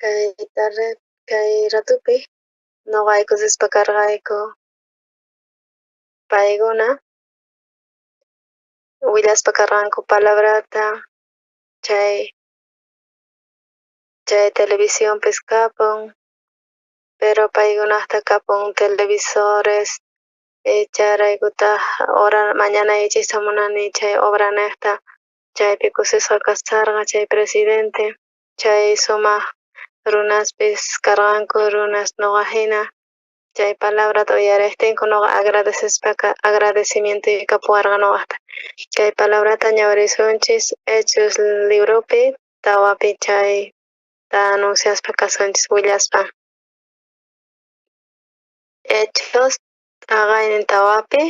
Kay tarde, kay ratupi noqayku rispa karqayku paykuna willaspa karqanku palabrata chay televisionpis kapun, pero paykunaqta kapun televisores, chayraykutaq ora mañanaykichista munani chay obranejta chaypi kusisqa kasarqa chay presidente, chay sumaq runaspis karqanku runas noqa jina chay palabrata uyarejtinku noqa agradecespaqa agradecimientoy kapuwarqa noqajta. Kay palabrata ñawirisunchis Hechos libropi tawapi chayta anunciaspa kasunchis willaspa. Hechos t'aqaynin tawapi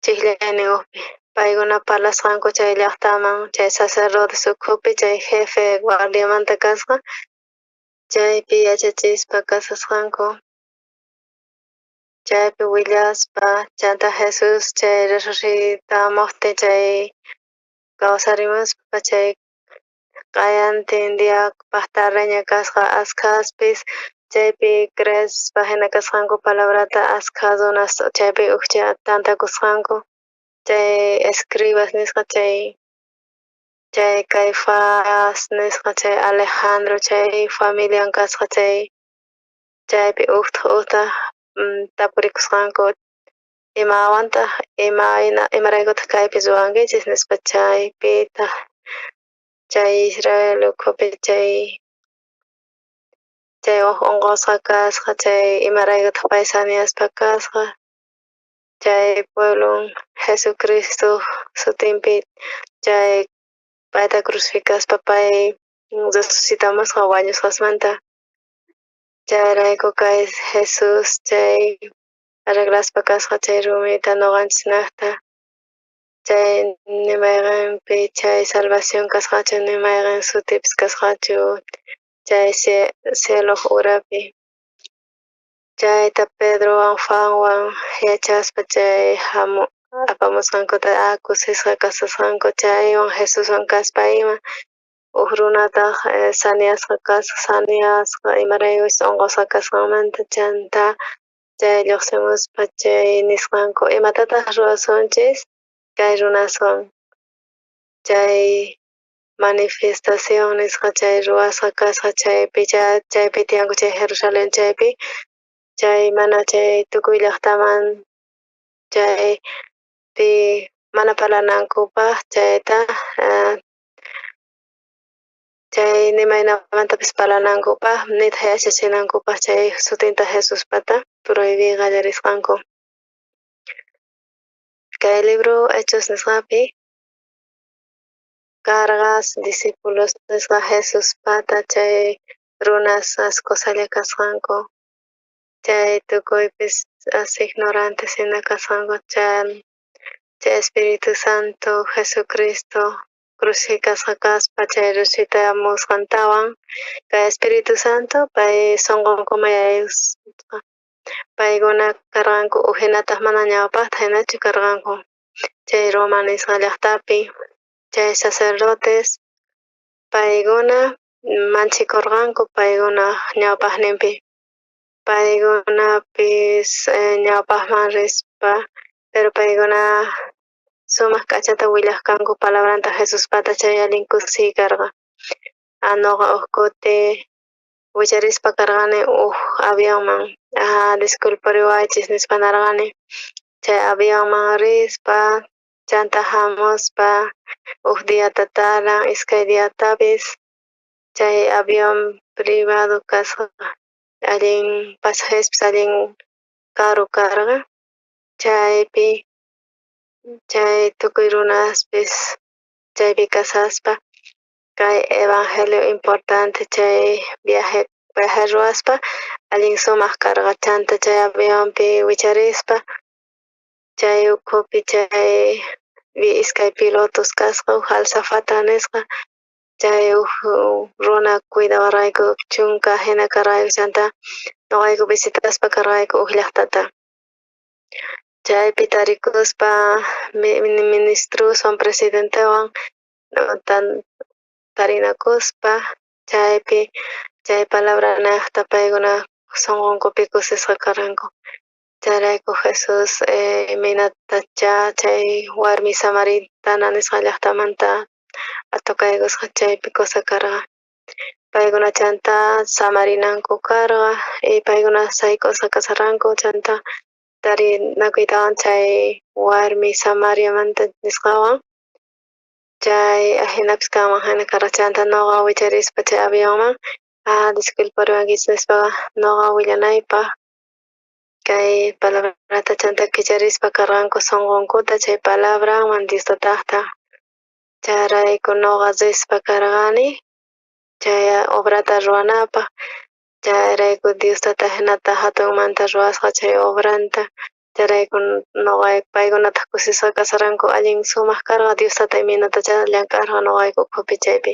chijllaynin ujpi paykuna parlasqanku chay llaqtaman chay sacerdotes ukhupi chay jefe guardiamanta kasqa chaypi yachachispa kasasqanku chaypi willaspa chanta Jesús chay resucitamuqtin chay kawsarimuspa chay q'ayantin diapaj tardeña kasqa askhaspis chaypi creespa jina kasqanku palabrata askha runas chaypi ujcha tantakusqanku chay escribas nisqa chay Caifás nisqa chay Alejandro chay familian kasqa chay chaypi ujta tapurikusqanku imawantaq imaraykutaq kaypi ruwankichis nispa chaypitaq chay Israel ukhupi chay uj onqosqa kasqa chay imaraykutaq pay saniaspa kasqa chay pueblon Jesucristo sutinpi chay payta crucificaspa pay resucitamusqa wañusqasmanta chayrayku kay Jesús chay arreglaspa kasqa chay rumita noqanchisnaqta chay nimayqenpi chay salvación kasqachu nimayqen sutipis kasqachu chay cieloj urapi chayta Pedrowan Juanwan yachaspa chay apamusqankuta kusisqa kasasqanku chaywan Jesuswan kaspa ima uj runataq saniasqa kasqa saniasqa imaraykuchus onqosqa kasqanmanta chanta chay lluqsimuspa chay nisqanku imatataq ruwasunchis kay runaswan chay manifestación nisqa chay ruwasqa kasqa chaypi chaypi tiyanku chay Jerusalén chaypi chay mana chay tukuy llaqtaman chaypi mana parlanankupaq chayta chay nimaynamantapis parlanankupaq nitaq yachachinankupaq chay sutinta Jesuspata prohibiy qallarisqanku. Kay libro Hechos nisqapi karqas discípulos nisqa Jesuspata chay runas askusalla kasqanku chay tukuypis as ignorantes hina kasqanku chay Espíritu Santo Jesucristo crucificasqa kaspa chay resucitamusqantawan kay Espíritu Santo pay sunqunkuman yaykusqa paykuna karqanku ujinataq mana ñawpaqta hinachu karqanku chay Roma nisqa llaqtapi chay sacerdotes paykuna manchikurqanku paykuna ñawpaqninpi paykunapis ñawpaqman rispa pero paykuna sumaq k'achata willaq kanku palabranta Jesuspata chay allin kusiy karqa. Noqa uj kuti wicharispa karqani uj avionman disculpariwaychis nispa narqani chay avionman rispa chanta hamuspa uj diata taran iskay diatapis chay avión privado kasqa allin pasajespis allin karu karqa chaypi chay tukuy runaspis chaypi kasaspa kay evangelio importante chay viaje ruwaspa allin sumaq karqa chanta chay avionpi wicharispa chay ukhupi chay iskay pilotos kasqa uj alzafata nisqa chay uj runa cuidawarqayku chunka hina karqayku chanta noqayku visitaspa karqayku uj llaqtata chaypi tarikuspa ministroswan presidentewan tarinakuspa chaypi Chay palabranejta paykuna sonqonkupi kusisqa karqanku. Chayrayku Jesús imaynatachá chay warmi samaritana nisqa llajtamanta atokaykusqa chaypi cosa karqa. Paykuna chanta samarinanku karqa y paykuna sayk'usqa kasharqanku chanta tarinakuytawan chay warmi Samariamanta nisqawan chay ajinapis kanman jina karqa. Chanta noqa wicharispa chay avionman disculparuwankichis nispa noqa willanaypaj kay palabrata chanta kicharispa karqanku sonqonkuta chay palabranman Dios tatajta. Chayrayku noqa rispa karqani chay obrata ruwanapaj. Chayrayku Dios tata jinata jatunmanta ruwasqa chay obranta. Chayrayku noqa paykunataj kusisqa kasharqanku allin sumaq karqa Dios tata imaynatachá llank'arqa noqayku ukhupi chaypi.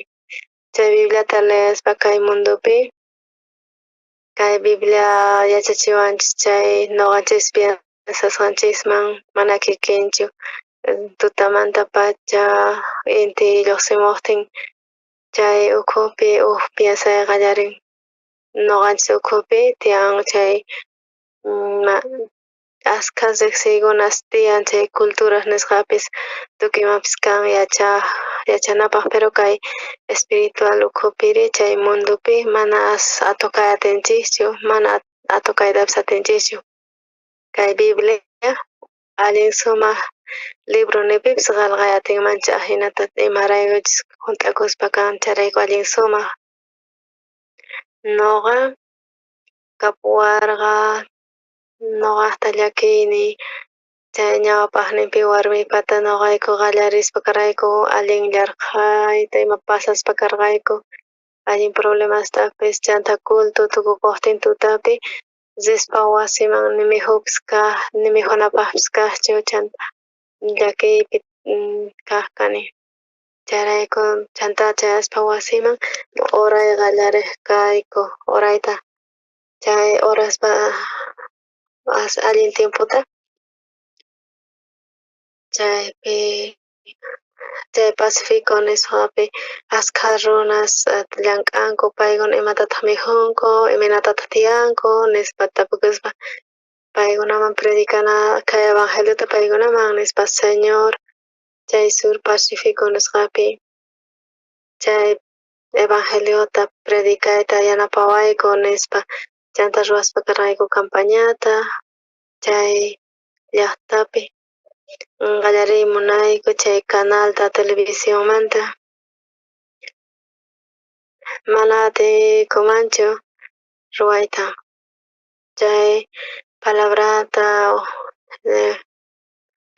Chay Bibliata leespa kay mundopi kay Biblia yachachiwanchis chay noqanchis piensasqanchisman mana kikinchu. Tutamantapacha inti lluqsimuqtin chay ukhupi uj piensay qallarin. Noqanchis ukhupi tiyan chay askha riqsiykunas tiyan chay culturas nisqapis tukuy imapis kan yachanapaj, pero kay espiritual ukhupiri chay mundopi mana atokay atinchischu, mana atokaytapis atinchischu. Kay Biblia allin sumaq libro nipipis qelqay atinmanchu ajinata imaraykuchus junt'akuspa kan chayrayku allin sumaq. Noqa kapuwarqa noqajta llakiyniy chay ñawpajninpi warmipata noqayku qallarispa karqayku allin llarqhayta ima pasaspa karqayku allin problemastapis chanta culto tukukuqtin tutapi rispa wasiman ni mikhupis kaj ni mikhunapajpis kajchu chanta llakiypi kaj kani. Chayrayku chanta chayaspa wasiman oray qallarej kayku orayta chay oraspa allin tiempota chaypi chay Pacífico nisqapi askha runas llank'anku paykuna imatataq mikhunku imaynatataq tiyanku nispa tapukuspa paykunaman predicana kay evangeliota paykunaman nispa Señor chay Sur Pacífico nisqapi chay evangeliota predicayta yanapawayku nispa chanta ruwaspa karqayku campañata chay llaqtapi qallariy munayku chay canalta televisionmanta mana atiykumanchu ruwayta chay palabrata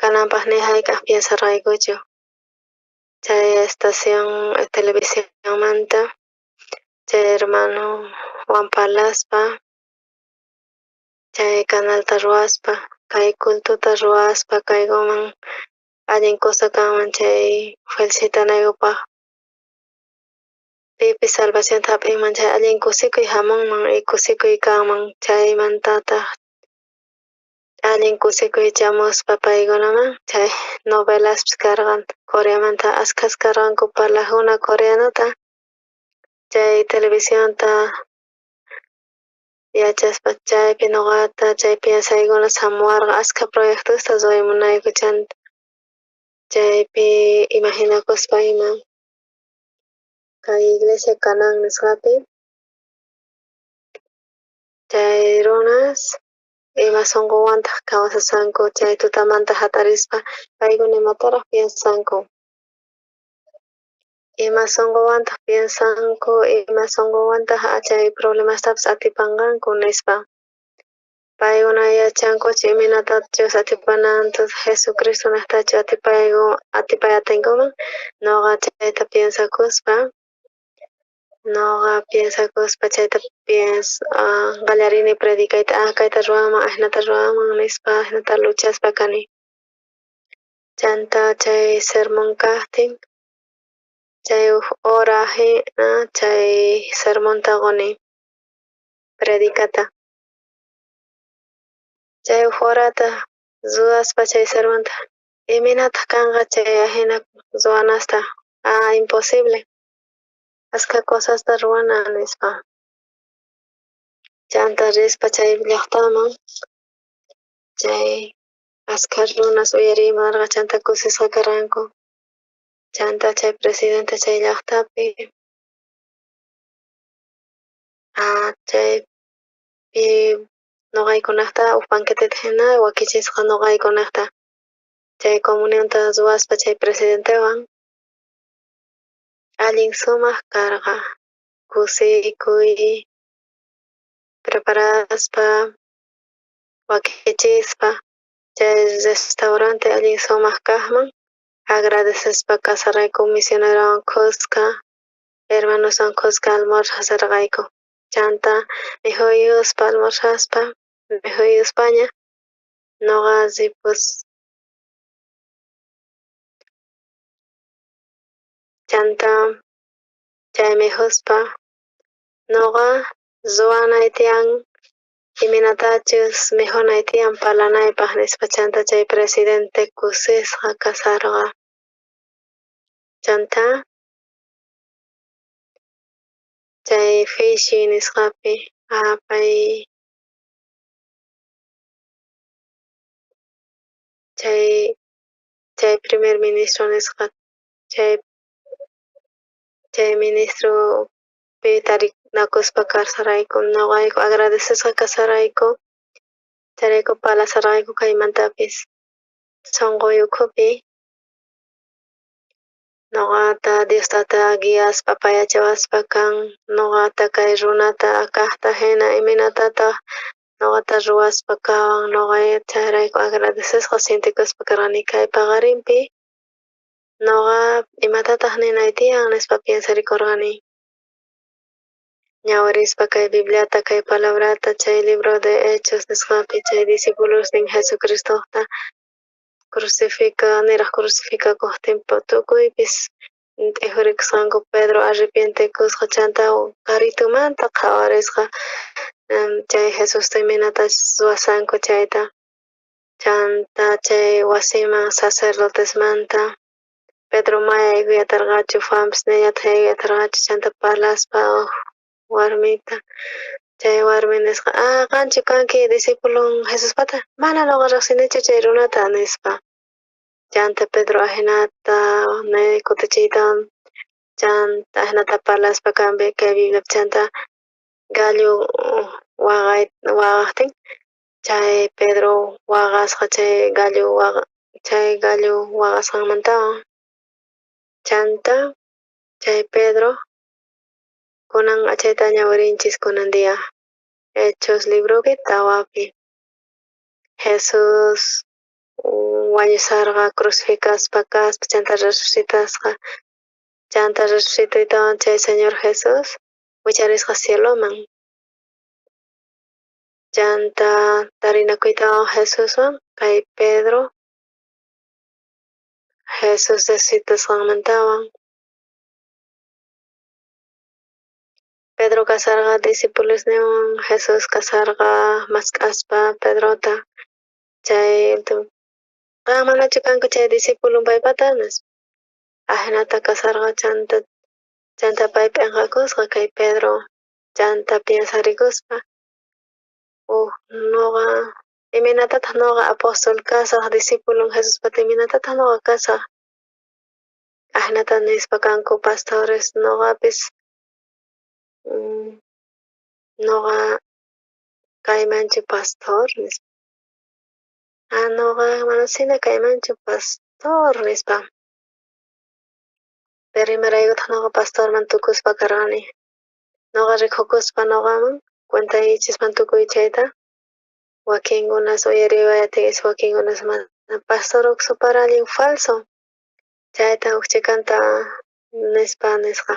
kananpaj ni jayk'aj piensarqaykuchu chay estación televisionmanta chay hermanowan parlaspa chay canalta ruwaspa kay cultota ruwaspa kaykuman allin cosa kanman chay felicitanaykupaj pipis salvacionta jap'inman chay allin kusikuy jamunman y kusikuy kanman chaymantataq allin kusikuy chamuspa paykunaman chay novelaspis karqan Coreamanta askhas karqanku parlajuna coreanota chay televisionta yachaspa chaypi noqata chay piensaykuna jamuwarqa askha proyectosta ruway munayku chanta chaypi imaginakuspa ima kay iglesia Canaán nisqapi chay runas ima sonqowantaq kawsashanku chay tutamanta jatarispa paykuna imataraq piensanku ima sonqowantaq piensanku ima sonqowantaq chay problemastapis atipanqanku nispa paykuna yachankuchu imaynatachus atipananta Jesucristo nejtachu atipay atinkuman noqa chayta piensakuspa noqa piensakuspa chayta qallarini predicayta kayta ruwanman ajinata ruwanman nispa ajinata luchaspa kani chanta chay sermón kajtin chay uj hora jina chay sermonta qoni predicata chay uj horata ruwaspa chay sermonta imaynataq kanqa chay ajina ruwanasta imposible askha cosasta ruwana nispa. Chanta rispa chay llajtaman, chay askha runas uyarimarqa, chanta kusisqa karqanku. Chanta chay presidente chay llajtapi chaypi noqaykunajta uj banqueteta jina wakichisqa noqaykunajta chay comunionta ruwaspa chay presidentewan. Allin sumaj karqa, kusikuy preparaspa wakichispa chay restaurante allin sumaj kajman, agradecespa kasarqayku misionerowan khuska, hermanoswan khuska almorzasharqayku. Chanta mikhuyuspa almorzaspa mikhuyuspaña noqa ripus. Chanta chay mikhuspa noqa ruwanay tiyan imaynatachus mikhunay tiyan parlanaypaj nispa. Chanta chay presidente kusisqa kasarqa. Chanta chay Fiji nisqapi pay chay primer ministro nisqa chay ministropi tarinakuspa kasarayku, noqayku agradecesqa kasarayku, chayrayku parlasharqayku kaymantapis sonqoy ukhupi noqata Dios Tata guiaspa apayachawaspa kan noqata kay runata kajta jina imaynatataj noqata ruwaspa kawan noqa chayrayku agradecesqa sientekuspa karqani kay paqarinpi noqa imatataj ninay tiyan nispa piensarikorqani. Ñawirispa kay Bibliata, kay palabrata, chay libro de Hechos nisqapi chay discipulosnin Jesucristojta crucifica niraj crucificakojtin tukuypis t'ijurikusqanku. Pedro arrepientekusqa chanta karitumanta qhawarisqa chay Jesusta imaynatachus ruwasanku chayta. Chanta chay wasiman sacerdotesmanta Pedro mana yaykuyatarqachu, Juanpis nillataj yaykuyatarqachu. Chanta parlaspa warmita, chay warmi nisqa: qanchu kanki discipulon Jesuspata? Mana noqa rejsinichu chay runata, nispa. Chanta Pedro ajinata kutichiytawan, chanta ajinata parlaspa kay Bibliapi, chanta gallo waqajtin chay Pedro waqasqa chay gallo waqasqanmantawan. Chanta chay Pedro kunan achayta ñawirinchis kunan día Hechos libropi 4pi Jesús wañusarqa crucificaspa kaspa chanta resucitasqa, chanta resucitaytawan chay Señor Jesús wicharisqa cieloman. Chanta tarinakuytawan Jesuswan kay Pedro Jesús resucitasqanmantawan Pedro kasarqa discipulosninwan, Jesús kasarqa mask'aspa Pedrota. Chay qan manachu kanku chay discipulon paypata nispa. Ajinata kasarqa chanta pay p'enqakusqa kay Pedro. Chanta piensarikuspa noqa imaynatataj noqa apóstol kasaj discipulon Jesuspata, imaynatataj noqa kasaj? Ajinata nispa kanku pastores, noqapis noqa kaymanchu pastor nispa. Noqa manasina kaymanchu pastor nispa. Pero imaraykutaj noqa pastorman tukuspa karqani? Noqa rikukuspa noqaman cuentayichisman tukuy chayta. Wakinkunas uyariwayatinchis, wakinkunas mana. Pastor uksupar allin falso. Chayta ujchikanta nispa nisqa.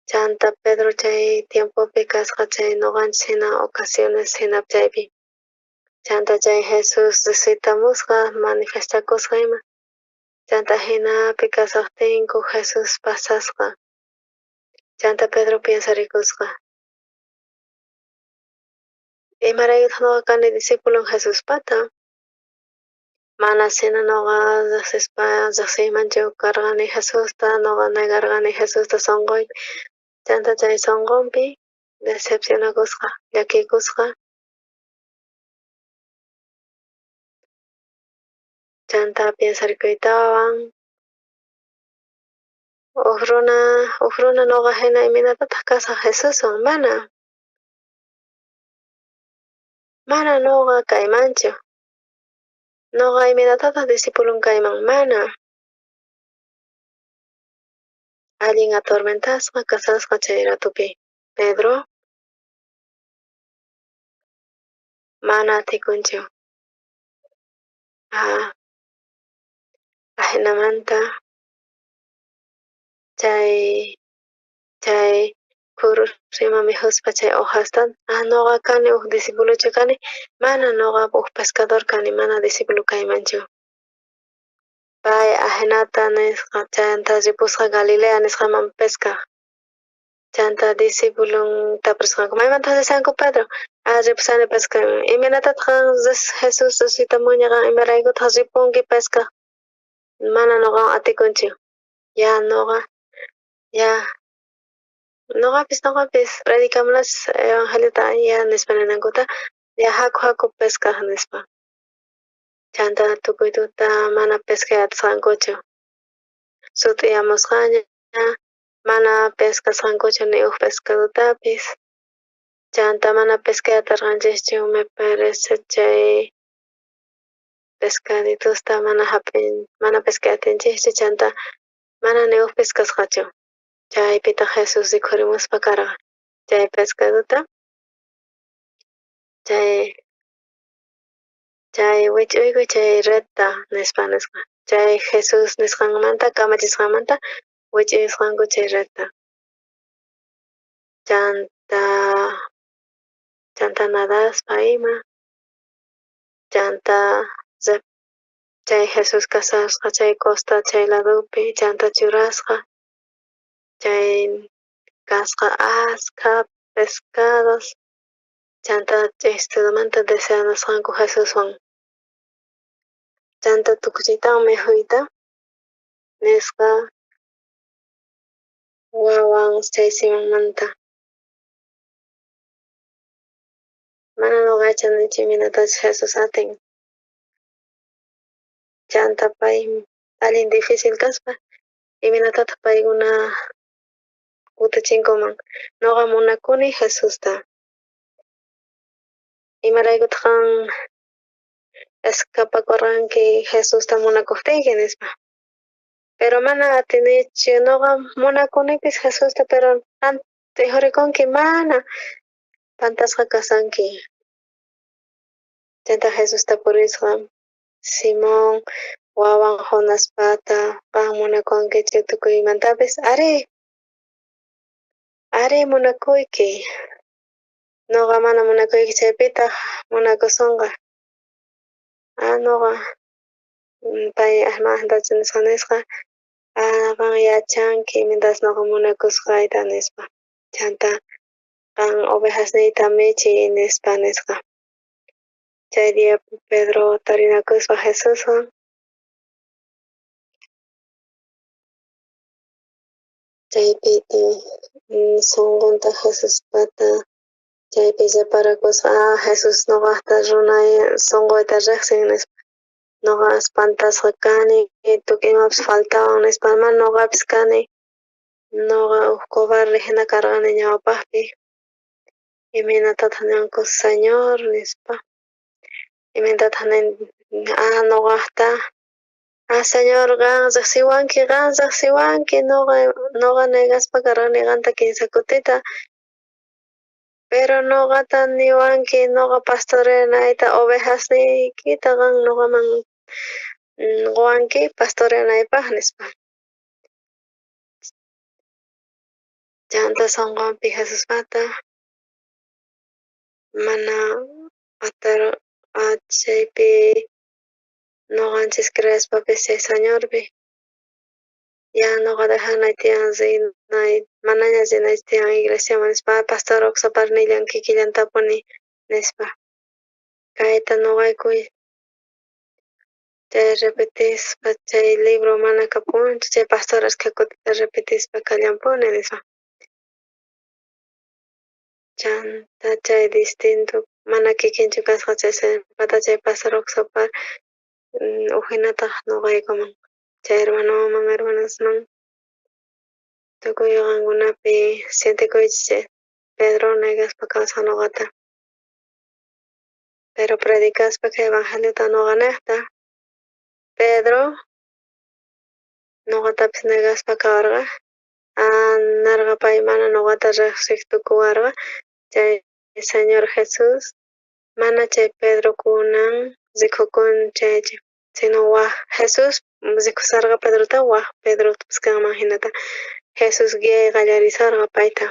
Chanta Pedro chay tiempopi kasqa chay noqanchis jina ocasiones jina chaypi. Chanta chay Jesús resucitamusqa manifestakusqa ima. Chanta jinapi kasajtinku Jesús pasasqa. Chanta Pedro piensarikusqa. Imaraykutaj noqa kani discipulon Jesuspata? Mana sina noqa rejsispa rejsiymanchu karqani Jesusta, noqa negarqani Jesusta sonqoypi. Chanta chay sonqonpi Decepcionakusqa, llakikusqa. Chanta piensarikuytawan, uj runa noqa jina imaynatataj kasaj Jesuswan? Mana. Mana noqa kaymanchu. Noqa imaynatataj discipulon kayman? Mana. Allin atormentasqa kasasqa chay ratopi Pedro mana atikunchu. Ajinamanta chay khurus ima mikhuspa chay hojasta, noqa kani uj discipulochu kani, mana noqa uj pescador kani, mana discipulo kaymanchu. Pay ajinata nisqa, chanta ripusqa Galilea nisqaman pescaj. Chanta discipulon tapurisqanku, maymantaj rishanku Pedro? Ripusani pescaj. Imaynatataj qan Jesús resucitamunña, qan imaraykutaj ripunki pescaj? Mana noqawan atikunchu. Ya noqa, ya noqapis predicamunachis evangeliota ya nispa ninankuta, ya jaku pescaj nispa. Chanta tukuy tuta mana pescay atisqankuchu. Sut'iyamusqaña, mana pescasqankuchu ni uj pescadotapis. Chanta mana pescay atarqanchischu, me parece chay pescaditusta mana jap'in, mana pescay atinchischu, chanta mana ni uj pescasqachu. Chaypitaj Jesús rikhurimuspa karqa chay pescadota, chay wich'uykuy chay redta nispa nisqa. Chay Jesús nisqanmanta, kamachisqanmanta wich'uyusqanku chay redta. Chanta nadaspa ima, chanta chay Jesús kasasqa chay costa chay ladopi, chanta churasqa chay kasqa askha pescados, chanta ch'isitutamanta deseanasqanku Jesuswan. Chanta tukuchiytawan mikhuyta nisqa wawan chay Simonmanta. Mana noqa yachanichu imaynatachus Jesús atin. Chanta pay allin difícil kaspa, imaynatataj paykuna kutichinkuman? Noqa munakuni Jesusta. Imaraykutaj qan escapakurqanki Jesusta munakojtiyki nispa. Pero mana atinichu, noqa munakunipis Jesusta, pero qan t'ijurikunki, mana pantasqa kasanki. Chanta Jesús tapurisqa, Simón, wawan Jonaspata, qan munakuwankichu tukuymantapis? Arí, arí munakuyki. Noqa mana munakuyki chaypitaj munakusonqa. Noqa pay ajinatachu nisqa nisqa, qan yachanki imaynatachus noqa munakusqayta nispa. Chanta qan ovejasniyta michiy nispa nisqa. Chay día Pedro tarinakuspa Jesuswan chaypita sonqonta Jesuspata chaypi reparakusqa, Jesús noqajta runay sonqoyta rejsin nispa. Noqa espantasqa kani, tukuy imapis faltawan nispa, mana noqapis kani, noqa uj cobarde jina karqani ñawpajpi. Imaynatataj ninqanku Señor nispa. Imaynatataj nin, noqajta, Señor qan rejsiwanki, qan rejsiwanki, noqa negaspa karqani qanta 15 kutita. Pero noqata niwanki, noqa pastoreanayta ovejasniykita qan noqaman qowanki pastoreanaypaj nispa. Chanta sonqonpi Jesuspata mana chaypi noqanchis creespapis chay Señorpi ya noqa dejanay tiyan rinay, manaña rinay tiyan iglesiaman nispa, pastor oqsaparnillan kikillantapuni nispa. Kayta noqayku chay repetispa chay libro mana kapunchu, chay pastor askha kutita repetispa kallanpuni nispa. Chanta chay distinto mana kikinchu kasqa chay pata chay pastor Oxopar ujinataj noqaykuman chay hermanoman hermanasman tukuy qankunapi sientekuychis chay Pedro negaspa kawsaj noqata. Pero predicaspa kay evangeliota noqanejta Pedro noqatapis negaspa kawarqa nerqa pay mana noqata rejsej tukuwarqa chay Señor Jesús mana chay Pedro kunan rikukun chaychi sino waj Jesús rikusarqa Pedrota waj Pedrotapis kanman jinata Jesús guiay qallarisarqa payta.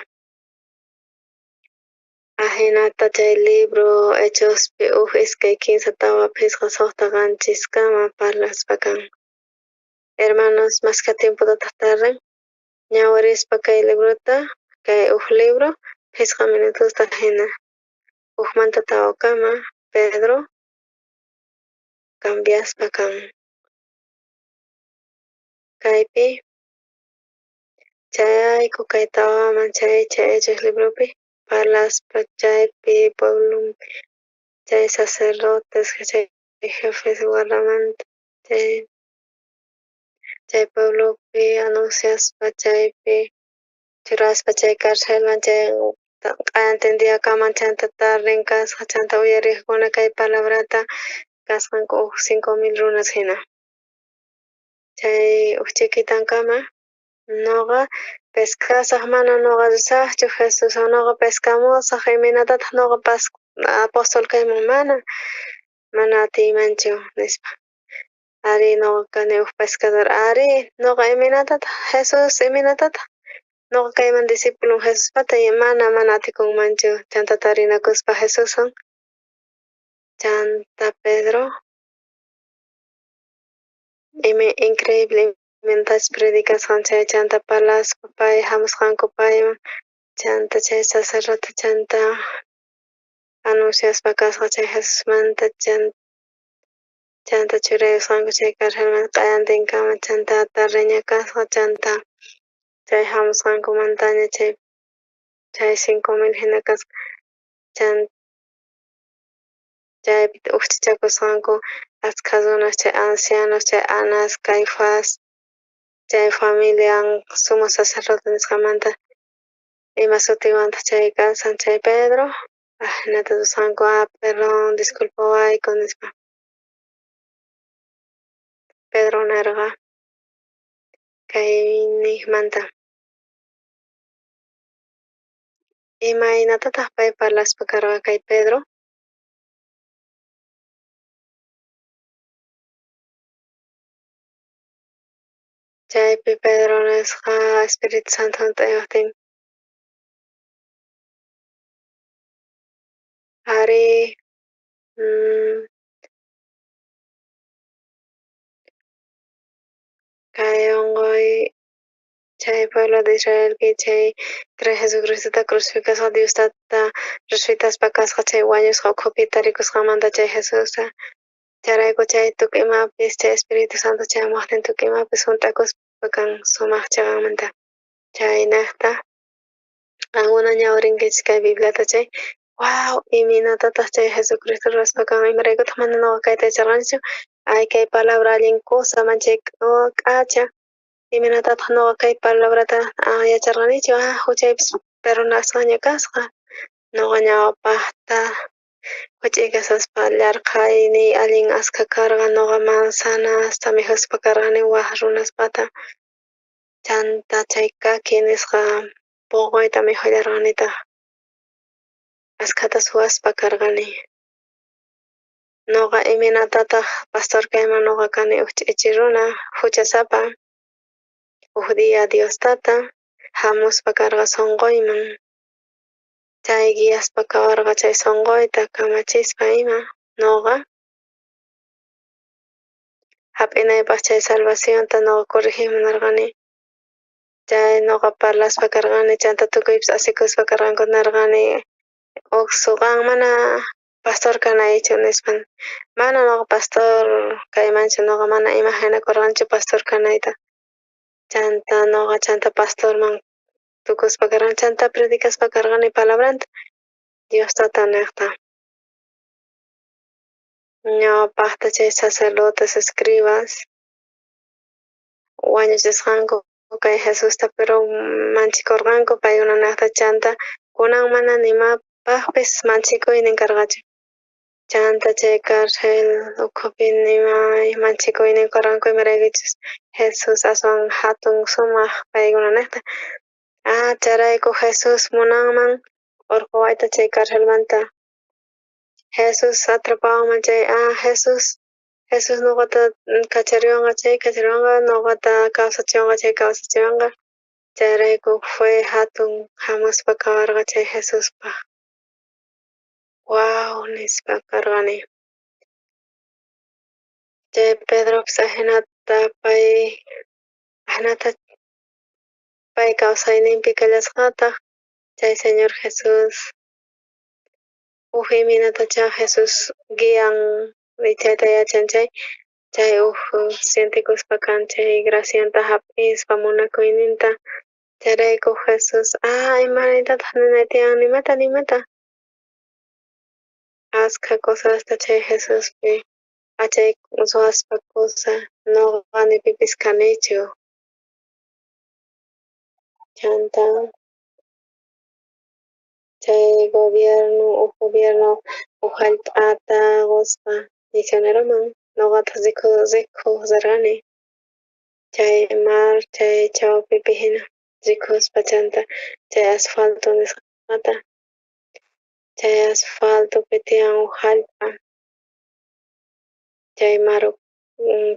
Ajinata chay libro Hechospi 1, 2, 3, 4, 5, 6, 7 kama parlaspa kan. Hermanos, mashkha tiempotataj tardan ñawirispa kay librota, kay uj libro 5 minutosta jina ujmanta tawakama Pedro cambiaspa kan. Kaypi chayayku kay tawaman chay Hechos libropi parlaspa chaypi pueblompi chay sacerdotes chay jefes guardamanta chay pueblopi anunciaspa chaypi churaspa chay carcelman chay q'ayantin diakaman chanta tarden kasqa chanta uyarejkuna kay palabrata kasqanku uj 5000 runas jina. Chay uj chikitankama noqa pescasaj mana noqa risajchu Jesús noqa pescamusaj imaynatataj noqa apóstol kayman mana atiymanchu nispa. Ari noqa kani uj pescador ari noqa imaynatataj Jesús imaynatataj noqa kayman discípulo Jesuspata mana atikunmanchu chanta tarinakuspa Jesuswan chanta Pedro increíble imaynatachus predicasqan chay chanta parlaspa pay jamusqanku payman chanta chay sacerdote chanta anunciaspa kasqa chay Jesusmanta chanta churayusqanku chay carcelman q'ayantinkama chanta tardeña kasqa chanta chay jamusqankumantaña chay 5000 jina kasqa chanta chaypi ujchachakusqanku askha runas chay ancianos chay Anás, Caifás chay familian sumo sacerdote nisqamanta ima sutiwantaj chay kasan chay Pedro ajinata rusqanku perdón disculpawayku nispa. Pedro nerqa kaynejmanta imaynatataj pay parlaspa karqa kay Pedro? Chaypi Pedro nisqa Espíritu Santo junt'ayojtin ari kay onqoy chay pueblo de Israelpi chay Jesucristota crucificasqa Dios tata resucitaspa kasqa chay wañusqa ukhupi tarikusqanmanta chay Jesusta chayrayku chay tukuy imapis chay Espíritu Santo chayamuqtin tukuy imapis junt'akuspa kan sumaq chiqanmanta chaynejta qankuna ñawirinkichis kay Bibliata chay wow imaynatataq chay Jesucristo ruwaspa kan imaraykutaq mana noqa kayta yacharqanichu ay kay palabra allin kusa manchay k'acha imaynatataq noqa kay palabrata yacharqanichu huchaypis perdonasqaña kasqa noqa ñawpajta huch'uy kashaspa llarqhayniy allin askha karqa noqa manzanasta mikhuspa karqani waj runaspata chanta chay kaki nisqa poqoyta mikhullarqanitaj askhata suwaspa karqani. Noqa imaynatataq pastor kayman noqa kani uj ch'ichi runa huchasapa uj día Dios tata jamuspa karqa sonqoyman chay guiaspa kawarqa chay sonqoyta kamachispa ima noqa jap'inaypaj chay salvacionta noqa corregiyman nerqani chay noqa parlaspa karqani chanta tukuypis asikuspa karqanku nerqani Oxo qan mana pastor kanaychu nispa mana noqa pastor kaymanchu noqa mana imaginakurqanichu pastor kanayta chanta noqa chanta pastorman tukuspa karqani chanta predicaspa karqani palabranta Dios Tatanejta. Ñawpajta chay sacerdotes, escribas wañuchisqanku kay Jesusta, pero manchikorqanku paykunanejta. Chanta kunan mana nimapajpis manchikuynin karqachu. Chanta chay cárcel ukhupi nima manchikuynin karqanku, imaraykuchus Jesús aswan jatun sumaj paykunanejta. Chayrayku Jesús munanman orqhowayta chay carcelmanta. Jesús atrapawanman chay, Jesús noqata kachariwanqa chay kachariwanqa, noqata kawsachiwanqa chay kawsachiwanqa. Chayrayku fue jatun jamuspa kawarqa chay Jesuspaj. Wow nispa karqani. Chay Pedropis ajinata pay ajinata pay kawsayninpi kallasqataj chay Señor Jesús. Uj imaynatachá Jesús guian chayta yachan chay, chay uj sientekuspa kan chay gracianta jap'ispa munakuyninta. Chayrayku Jesús, imanaytataj ninay tiyan nimata nimata. Askha cosasta chay Jesuspi achay ruwaspa cosa noqa ni pipis kanichu. Chanta chay gobierno, uj gobierno uj jallp'ata qosqa misioneroman, noqataj rikoj rerqani chay mar chay chawpipi jina rikuspa chanta chay asfalto nisqata, chay asfaltopi tiyan uj jallp'a chay mar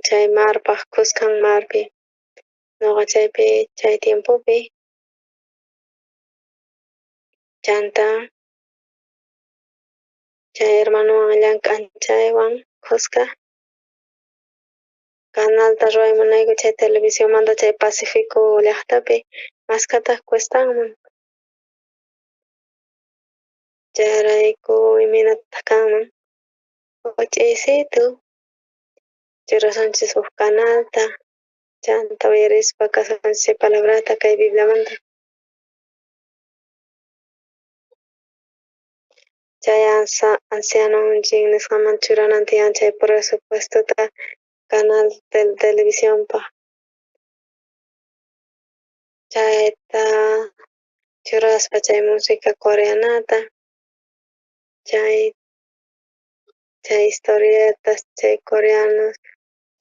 chay marpaj khuskan marpi noqa chaypi chay tiempopi chanta chay hermanowan llank'an chaywan khuska canalta ruway munayku chay televisionmanta chay Pacífico llajtapi maskhataj cuestanman. Chayrayku imaynataj kanman huch'iysitu churasunchis uj canalta chanta uyarispa kasunchis chay palabrata kay Bibliamanta. Chay ancianonchik nisqaman churanan tiyan chay presupuestota canal televisionpaj. Chayta churaspa chay música coreanata, chay historietas, chay coreanos,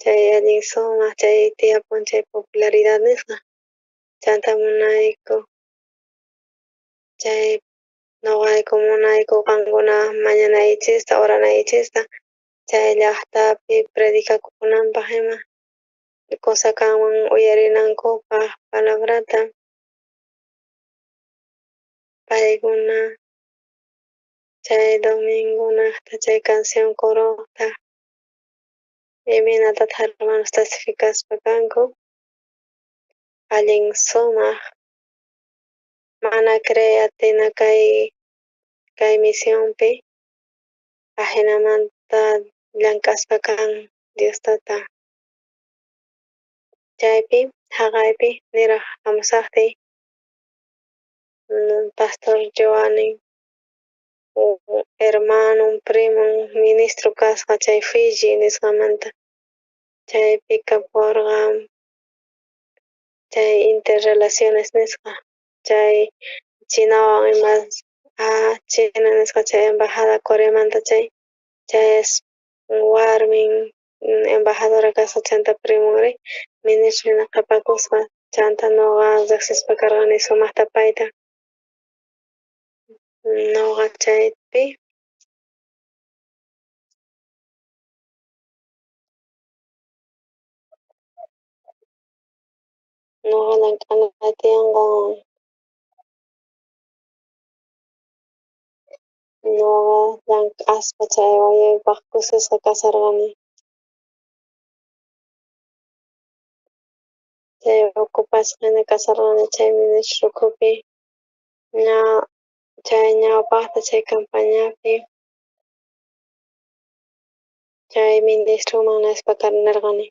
chay allin sumaj chay tiyapun chay popularidad nisqa. Chanta munayku chay noqayku munayku qankuna mañanaykichista, oranaykichista chay llajtapi predicakunanpaj ima cosa kanman uyarinankupaj palabrata. Paykuna chay domingonajta chay canción corojta imaynatataq hermanos testificaspa kanku allin sumaj mana creey atina kay misionpi ajinamanta llank'aspa kan Dios Tata. Chaypi jaqaypi niraj jamusajtiy pastor Giovanni hermanon primon ministro kasqa chay Fiji nisqamanta chaypi kaporqa chay interrelaciones nisqa chay Chinawan ima China nisqa chay embajada Coreamanta chay es warmin embajadora kasqa chanta primonri ministro jina qhepakusqa chanta noqa rejsispa karqani sumajta payta. Noqa chaypi noqa llank'anay tiyan qanwan. Noqa llank'aspa chay wawaypaj kusisqa kasarqani. Chay ocupasqa jina kasarqani chay ministro ukhupi ña chay ñawpajta chay campañapi chay ministroman nispa nerqani.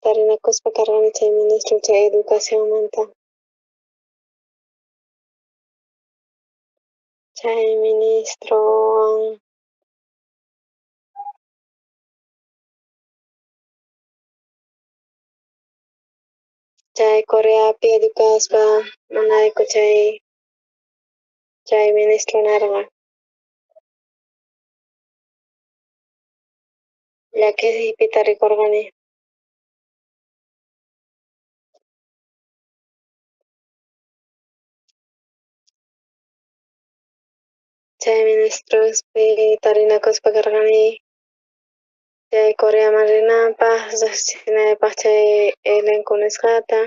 Tarinakuspa karqani chay ministro chay educacionmanta. Chay ministrowan chay Coreapi educaspa munayku chay ministro nerqa. Llakiypi tarikorqani. Chay ministrospi tarinakuspa karqani chay Coreaman rinanpaj rejsichinaypaj chay elenco nisqata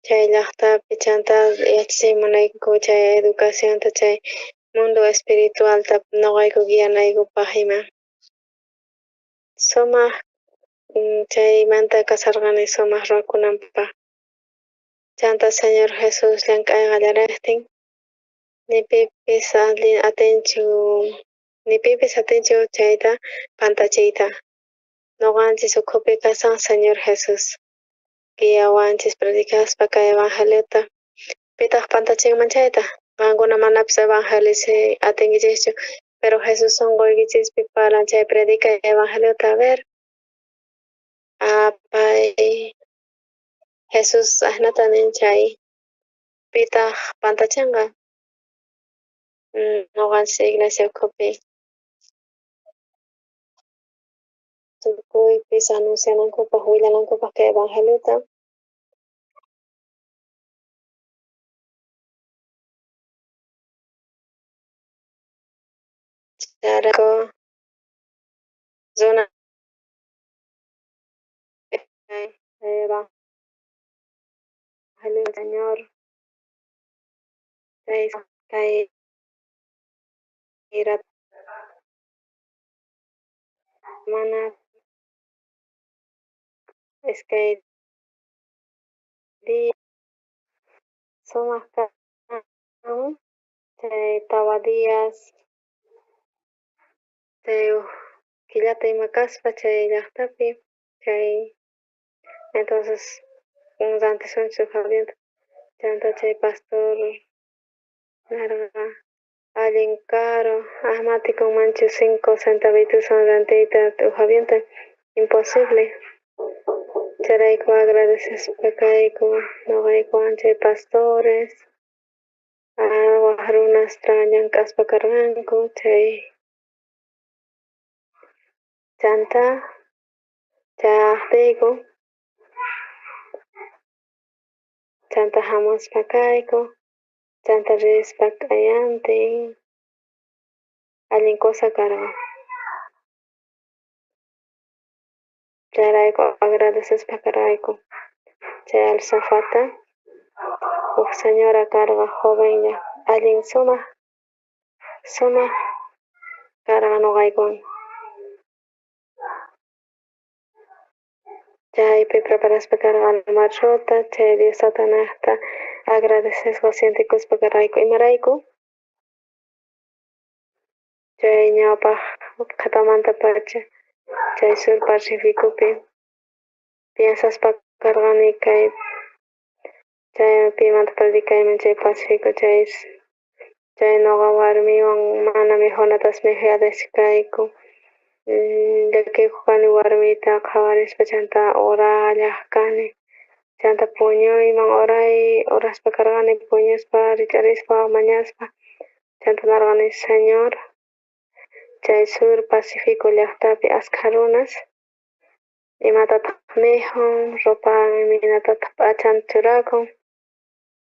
chay llajtapi chanta yachachiy munayku chay educacionta chay mundo espiritualta noqayku guianaykupaj ima. Sumaj chaymanta kasarqani sumaj ruwakunanpaj. Chanta Señor Jesús llank'ay qallarejtin ni pipis atinchu ni pipis atinchu chayta pantachiyta. Noqanchis ukhupi kasan Señor Jesús. Guiawanchis predicaspa kay evangeliota. Pitaq pantachinman chayta? Qankuna manapis evangelichay atinkichischu, pero Jesús sonqoykichispi paran chay predicay evangeliota a ver. Apay Jesús ajnata nin chay pitaq pantachinqa noqanchis iglesia ukhupi tukuypis anuncianankupaj willanankupaj kay evangeliota. Chayrayku runa evangelio del Señor kay mana iskay día sumaq kan chay tawa días chay uj killata ima kaspa chay llajtapi chay entonces rantisunchis uj avionta chanta chay pastor nerqa allin caro ama atikunmanchu 5 centavitoswan rantiyta uj avionta imposible. Chayrayku agradecespa kayku noqaykuwan chay pastores waj runas llank'aspa karqanku chay chanta chayajtiyku chanta jamuspa kayku chanta rispa q'ayantin allin cosa karqa. Chayrayku agradecespa karqayku chay alzafata uj señora karqa jovenlla allin sumaq sumaq karqa noqaykuwan. Chaypi preparaspa karqa almuerzuta chay Dios Satanasta agradecesqa sientekuspa karqayku imarayku chay ñawpaj qhepamantapacha chay sur Pacificopi piensaspa karqani kay chay pimanta predicayman chay Pacifico chay noqa warmiwan mana mijunatas mijuyatas kayku llakikuq kani warmiyta qhawarispa chanta orallaj kani chanta puñuyman oraspa karqani puñuspa rich'arispa mañaspa chanta narqani Señor chay sur Pacifico llajtapi askha runas imatataq mijun ropan imaynatataq p'achanta churakun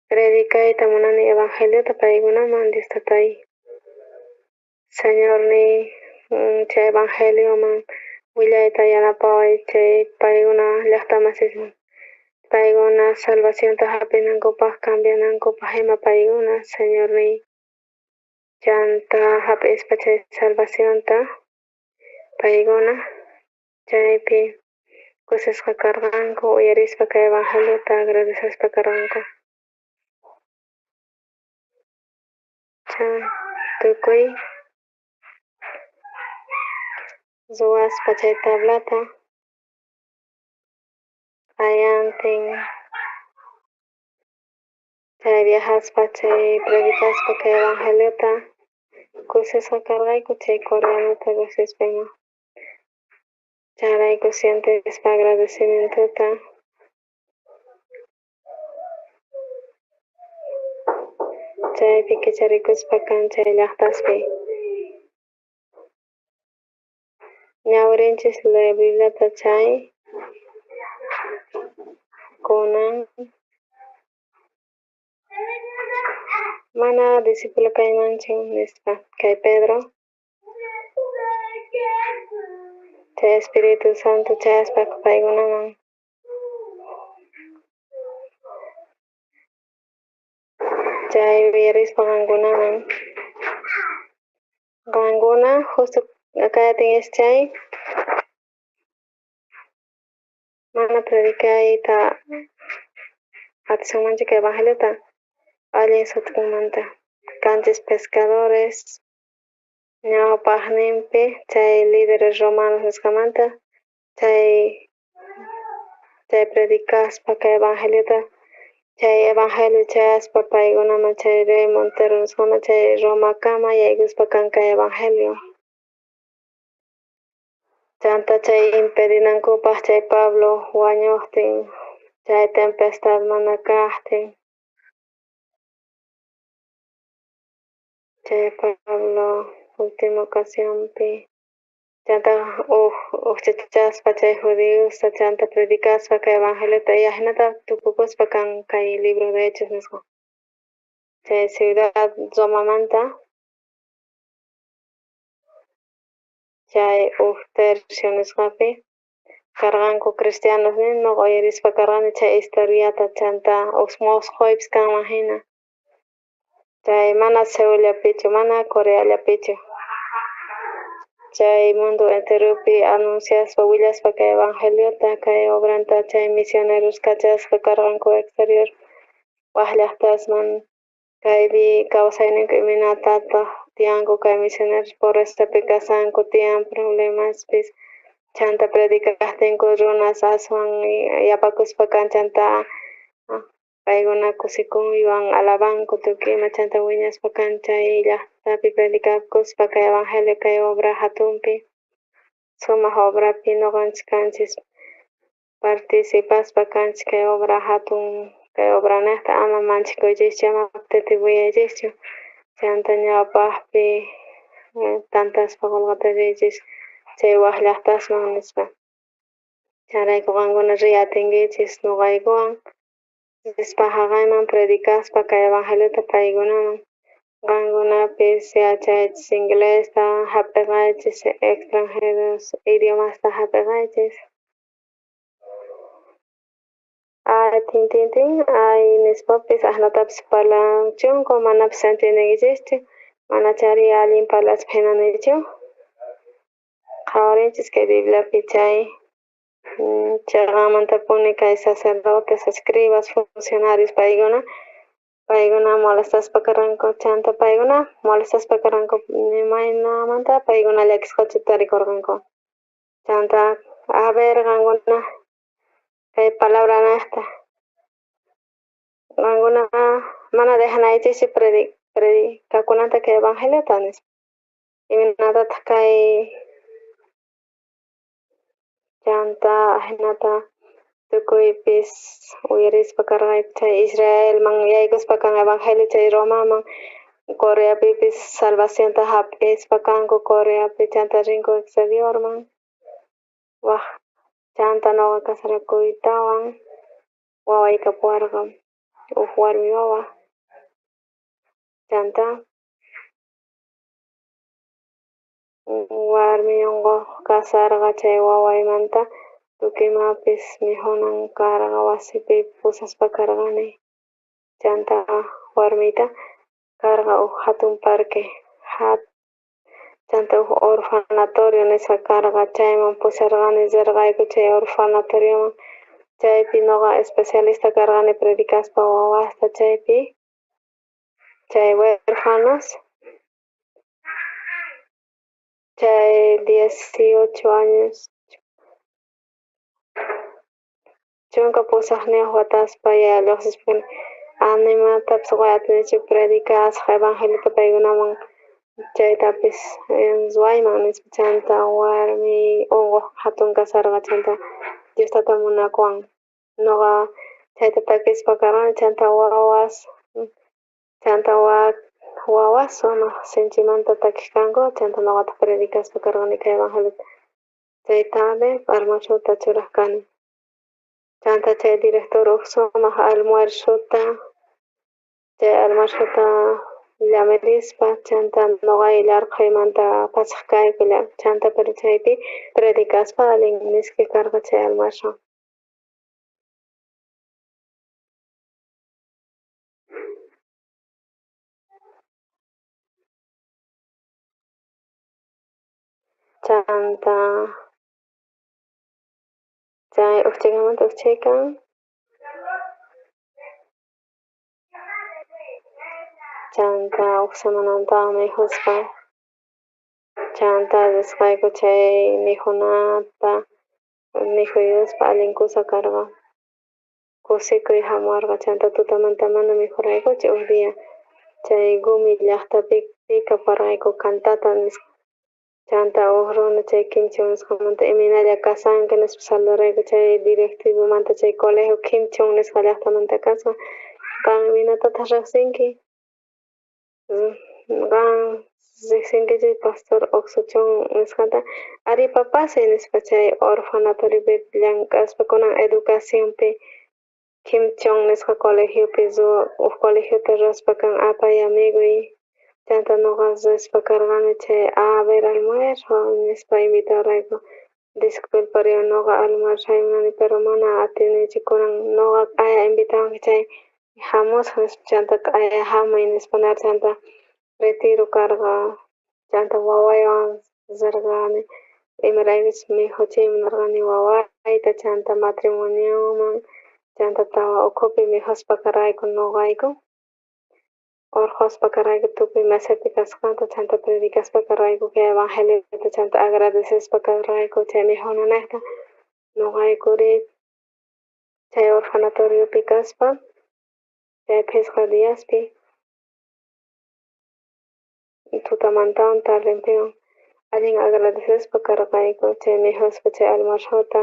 predicayta munani evangeliota paykunaman Dios tatay Señorniy chay evangelioman willayta yanapaway chay paykuna llajtamasisman paykuna salvacionta hap'inankupaj cambianankupaj ima paykuna Señorniy chanta hap'ispa chay salvacionta paykuna chaypi kusisqa karqanku uyarispa kay evangeliota agradecespa karqanku. Tukuy ruwaspa chay tablata q'ayantin Chay viajaspa, chay predicaspa kay evangeliota kusisqa karqayku chay coreanota riqsispa ima. Chayrayku sientespa agradecimientota. Chaypi kicharikuspa kan chay llaqtaspi. Ñawirinchis Bibliata chay kunan mana discípulo kaymanchu nispa kay Pedro. Chay Espíritu Santo chayaspa paykunaman. Chay uyarispa qankunaman. Qankuna justo kayatin chay mana predicayta atisunmanchu kay evangeliota allin sut'inmanta. Kanchis pescadores ñawpaqninpi chay líderes romanos nisqamanta chay predicaspa kay evangeliota chay evangelio chayaspa paykunaman chay rey Montero nisqaman chay Romakama yaykuspa kan kay evangelio. Chanta chay impedinankupaq chay Pablo wañuqtin chay tempestad mana kaqtin. Chay Pablo última ocasionpi chanta uqchachaspa chay judiosta chanta predicaspa kay evangeliota y ajinata tukukuspa kan kay libro de Hechos nisqa. Chay ciudad Romamanta chay uj tercio nisqapi karqanku cristianos noqa uyarispa karqani chay historiata chanta uj mosqoypis kanman hina. Chay mana Seúllapichu, mana Coreallapichu. Chay mundo enteropi anunciaspa willaspa kay evangeliota kay obranta chay misioneros kachasqa karqanku exterior waj llaqtasman kaypi kawsayninku imaynatataq tiyanku kay misioneros pobrezatapi kasanku tiyan problemaspis chanta predicaqtinku runas aswan yapakuspa kan chanta paykuna kusikuywan alabanku tukuy ima chanta wiñaspa kan chay llaqtapi predicakuspa kay evangelio kay obra hatunpi sumaq obrapi noqanchis kanchis participaspa kanchis kay obra hatun kay obranejta ama manchikuychischu ama titibuyaychischu chanta ñawpaqpi tantaspa qolqata riychis chay waj llaqtasman nispa. Chayrayku qankuna riy atinkichis noqaykuwan rispa haqayman predicaspa kay evangeliota paykunaman. Qankunapis yachaychis inglesta hap'iqaychis extranjeros idiomasta hap'iqaychis. Ay tintintin ay nispapis ajnatapis parlanchunku manapis entiendenkichischu manachari allin parlaspa hina nichu. Qhawarinchis kay Bibliapi chay chayqanmantapuni kay sacerdotes, escribas, funcionarios paykuna paykuna molestaspa karqanku chanta paykuna molestaspa karqanku imaynamanta paykuna llakisqachu tarikurqanku. Chanta a ver qankuna kay palabra nejta qankuna mana dejanaychischu predicakunanta kay evangeliota nispa. Imaynatataq kay chanta ajinata tukuypis uyarispa karqayku chay Israelman yaykuspa kan evangelio chay Romaman Coreapipis salvacionta hap'ispa kanku Coreapi chanta rinku exteriorman waj chanta noqa casarakuytawan waway kapuwarqa uj warmi wawa chanta warmi unquq kasarqa chay wawaymanta tukuy imapis mikhunan karqa wasipi pusaspa karqani chanta warmiyta karqa uj hatun parque chanta uj orfanatorio nisqa karqa chayman pusarqani rirqayku chay orfanatorioman chaypi noqa especialista karqani predicaspa wawasta chaypi chay huérfanos chay 18 años 18 wataspa ya lluqsispuni Animatapis qoy atinichu predicasaj evangeliota paykunaman chaytapis ruwayman nispa. Chanta warmi onqoj jatun kasarqa chanta Dios tata munakuwan noqa chayta takispa karqani chanta wawas chanta wawas sumaq sinchimanta takiq kanku chanta noqataq predicaspa karqani kay evangeliota chay tarde almuerzota churaj kani chanta chay director uj sumaq almuerzota chay almuerzota llamirispa chanta noqay llarqhaymanta pasaq kayku chanta pero chaypi predicaspa allin misk'i karqa chay almuerzo. Chanta chay uj chhikamanta uj chhikan chanta uj semanantawan mikhuspa chanta risqayku chay mikhunata mikhuyuspa allin kusa karqa kusikuy jamuwarqa chanta tutamanta mana mikhurqaykuchu uj día chay Gumi llaqtapi kaparqayku cantata nisqa chanta uj runa chay Kimchon nisqamanta imaynalla kasanki nispa saludarayku chay directivomanta chay colegio Kimchon nisqa llaqtamanta kasqa qan imaynatataq riqsinki qan riqsinkichu pastor Oxochon nisqata ari papasay nispa chay orfanatoriopi llank'aspa kunan educacionpi Kimchon nisqa colegiopi uj colegiota ruwaspa kan apay amigoy chanta noqa rispa karqani chay a ver almuerzo nispa invitawarqayku disculpariwan noqa almuerzay munani pero mana atinichu kunan noqa q'aya invitawanki chay jamusaj nispa chanta q'aya jamuy nispa nar chanta retiro karqa chanta wawaywan rirqani imaraykuchus mikhuchiyman munarqani wawayta chanta matrimonioman chanta tawa ukhupi mikhuspa karqayku noqayku orqhospa karqayku tukuy mesapi kasqanta chanta predicaspa karqayku kay evangeliota chanta agradecespa karqayku chay mikhunanejta noqaykuri chay orfanatoriopi kaspa chay phisqa diaspi tutamantawan tardenpiwan allin agradecespa karqayku chay mikhuspa chay almuerzota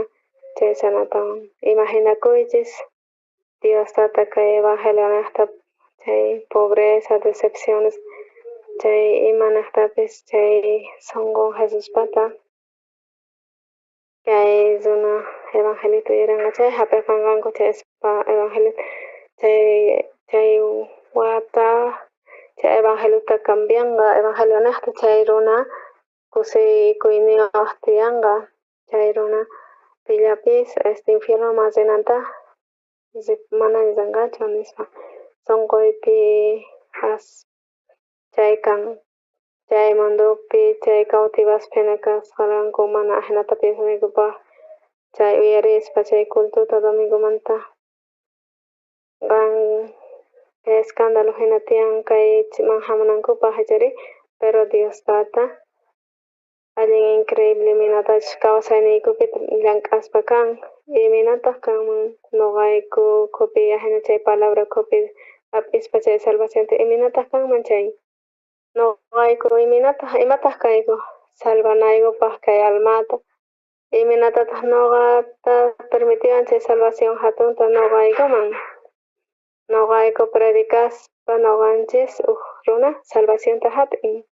chay cenatawan. Imaginakuychis Dios tata kay evangelionejta chay pobreza, decepciones chay imanejtapis chay sonqon Jesuspata kay runa evangeliota uyarinqa chay jap'iqanqanku chay evangelio chay wata chay evangeliota cambianqa evangelionejta chay runa kusikuyniyuq tiyanqa chay runa pillapis infiernoman rinanta mana rinqachu nispa sonqoypi as chay kan chay mundopi chay cautivaspa jina kasqanku mana ajinata piensanaykupaj chay uyarispa chay cultota domingomanta qan kay escándalo jina tiyan kayman jamunankupaj ichari pero Dios tata allin increíble imaynatachus kawsayniykupi llank'aspa kan imaynataj kanman noqayku ukhupi ajina chay palabra ukhupi hap'ispa chay salvacionta imaynataj kanman chay noqayku imaynataj imataj kayku salvanaykupaj kay almata imaynatataq noqata permitiwan chay salvación jatunta noqaykuman noqayku predicaspa noqanchis uj runa salvacionta jap'in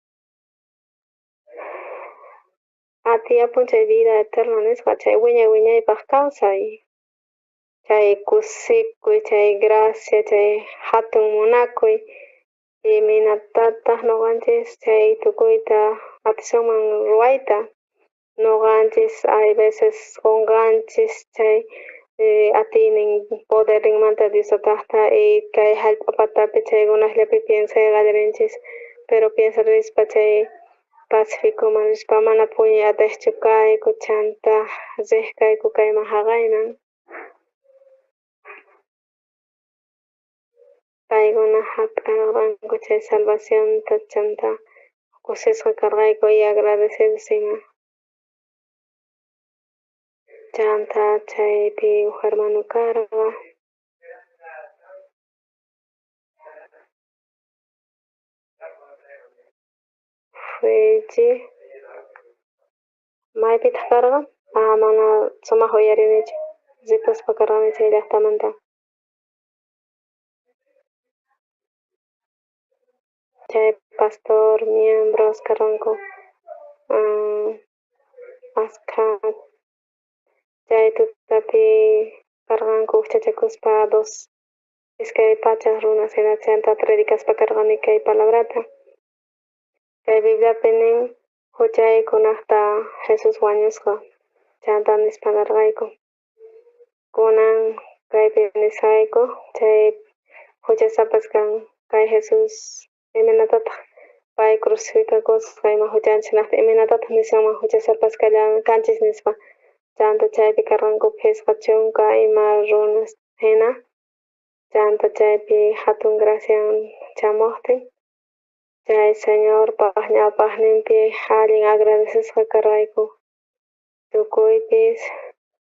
atiyapun chay vida eterna nisqa chay wiñay wiñaypaj kawsay chay kusikuy chay gracia chay jatun munakuy imaynatataq noqanchis chay tukuyta atisunman ruwayta noqanchis hay veces qonqanchis chay atiynin poderninmanta Dios tataqta y kay jallp'a patapi chaykunasllapi piensay qallarinchis pero piensarispa chay Pacificoman rispa mana puñuy atiqchu kayku chanta riq kayku kayman jaqayman paykuna jap'arqanku chay salvacionta chanta kusisqa karqayku y agradecidos ima chanta chaypi uj hermano karqa. Fuji. Maypitaq karqa? Ah, mana sumaq uyarinichu. Ripuspa karqani chay llaqtamanta. Chay pastor miembros karqanku askha chay tutapi karqanku ujchachakuspa 200 runas hina chanta predicaspa karqani kay palabrata. Kay Bibliapi nin huchaykunaqta Jesus wañusqa chanta nispa nerqayku. Kunan kaypi nisqayku chay huchasapas kan kay Jesus imaynatataq pay crucificakusqa ima huchanchiknaqta imaynatataq nisunman huchasapas kanchis nispa. Chanta chaypi karqanku 50 ima runas hina. Chanta chaypi hatun gracian chamuqtin chay Señorpaq ñawpaqninpi allin agradecesqa karqayku. Tukuypis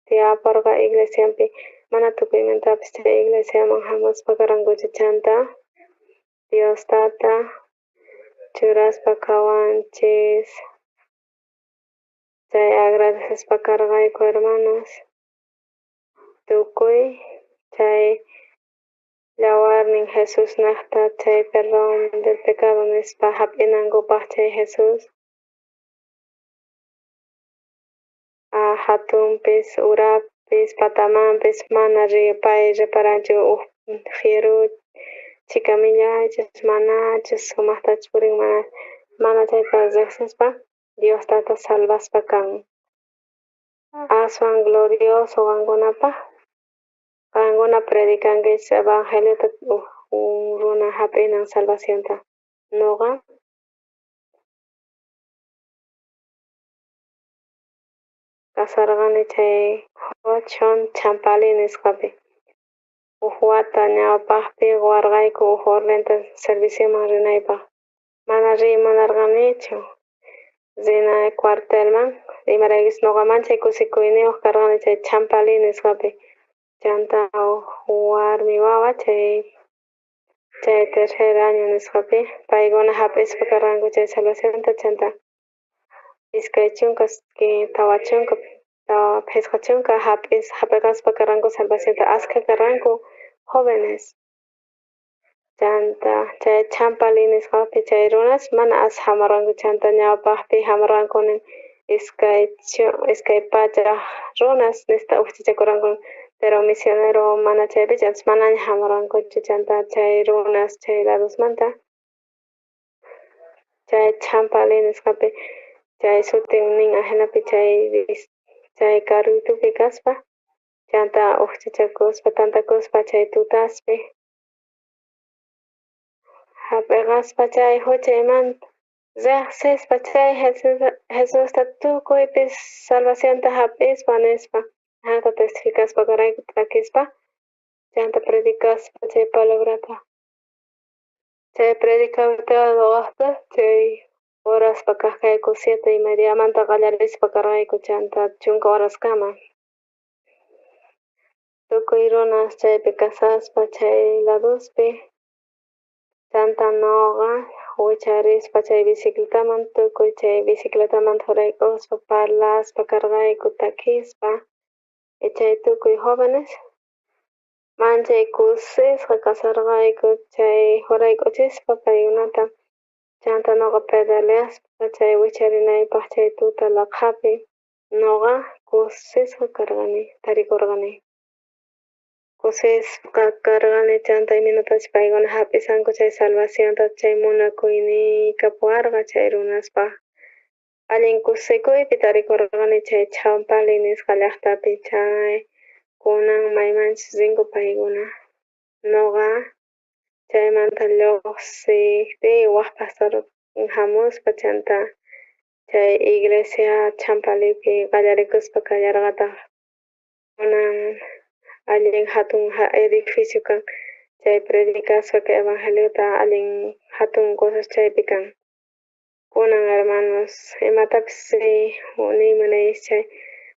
tiyaparqa iglesianpi mana tukuymantapis chay iglesiaman hamuspa karqankuchu chanta Dios tata churaspa qhawanchis chay agradecespa karqayku hermanos. Tukuy chay yawarnin Jesus naqta chay perdón del pecado nispa hap'inankupaq chay Jesus hatunpis urapis patamanpis mana pay reparanchu uj fieru chikamillaychus manachus sumaqtachus purin mana chayta riqsispa Dios tata salvaspa kan. Aswan glorioso qankunapaq. Qankuna predicankichis evangeliota uj runa hap'inan salvacionta. Nuqa kasarqani chay Jochon Champali nisqapi. Uj wata ñawpaqpi warqayku uj ordenta servicioman rinaypaq. Mana riy munarqanichu rina cuartelman imaraykus nuqa manchay kusikuyniyuq karqani chay Champali nisqapi. Chanta uj warmi wawa chay tercer año nisqapi paykuna hap'ispa karqanku chay salvacionta chanta 20 40 50 hap'iqaspa karqanku salvacionta askha karqanku jóvenes. Chanta chay Champali nisqapi chay runas mana as hamarqanku chanta ñawpaqpi hamarqanku 200 runas nista ujchachakurqanku pero misionero mana chaypi chanta manaña hamarqankuchu chanta chay runas chay ladosmanta chay Champali nisqapi chay sutin nin ajinapi chay karuytupi kaspa chanta ujchachakuspa tantakuspa chay tutaspi hap'iqaspa chay huchaymanta riqsispa chay Jesusta tukuypis salvacionta hap'ispa nispa ajinata testificaspa karqayku takispa chanta predicaspa chay palabrata. Chay predicawta chay horaspa kaq kayku 7:30manta qallarispa karqayku chanta 10 horaskama. Tukuy runas chaypi kasaspa chay ladospi chanta nuqa wicharispa chay bicicletaman tukuy chay bicicletamanta juraykuspa parlaspa karqayku takispa chay tukuy jóvenes manchay kusisqa kasarqayku chay jurayk'uchispa paykunata chanta nuqa pedaleaspa chay wicharinaypaq chay tuta laqhapi nuqa kusisqa karqani tarikurqani. Kusisqa karqani chanta imaynatachus paykuna hap'isanku chay salvacionta chay munakuyniy kapuwarqa chay runaspaq. Allin kusikuypi tarikurqani chay Champali nisqa llaqtapi chay kunan maymanchus rinku paykuna. Nuqa chaymanta lluqsiqtiy wak pastor hamuspa chanta chay iglesia Champalipi qallarikuspa kallarqataq. Kunan allin hatun edificio kan chay predicaspa kay evangeliota allin hatun cosas chaypi kan. Kunan hermanos imatapis niy munaychis chay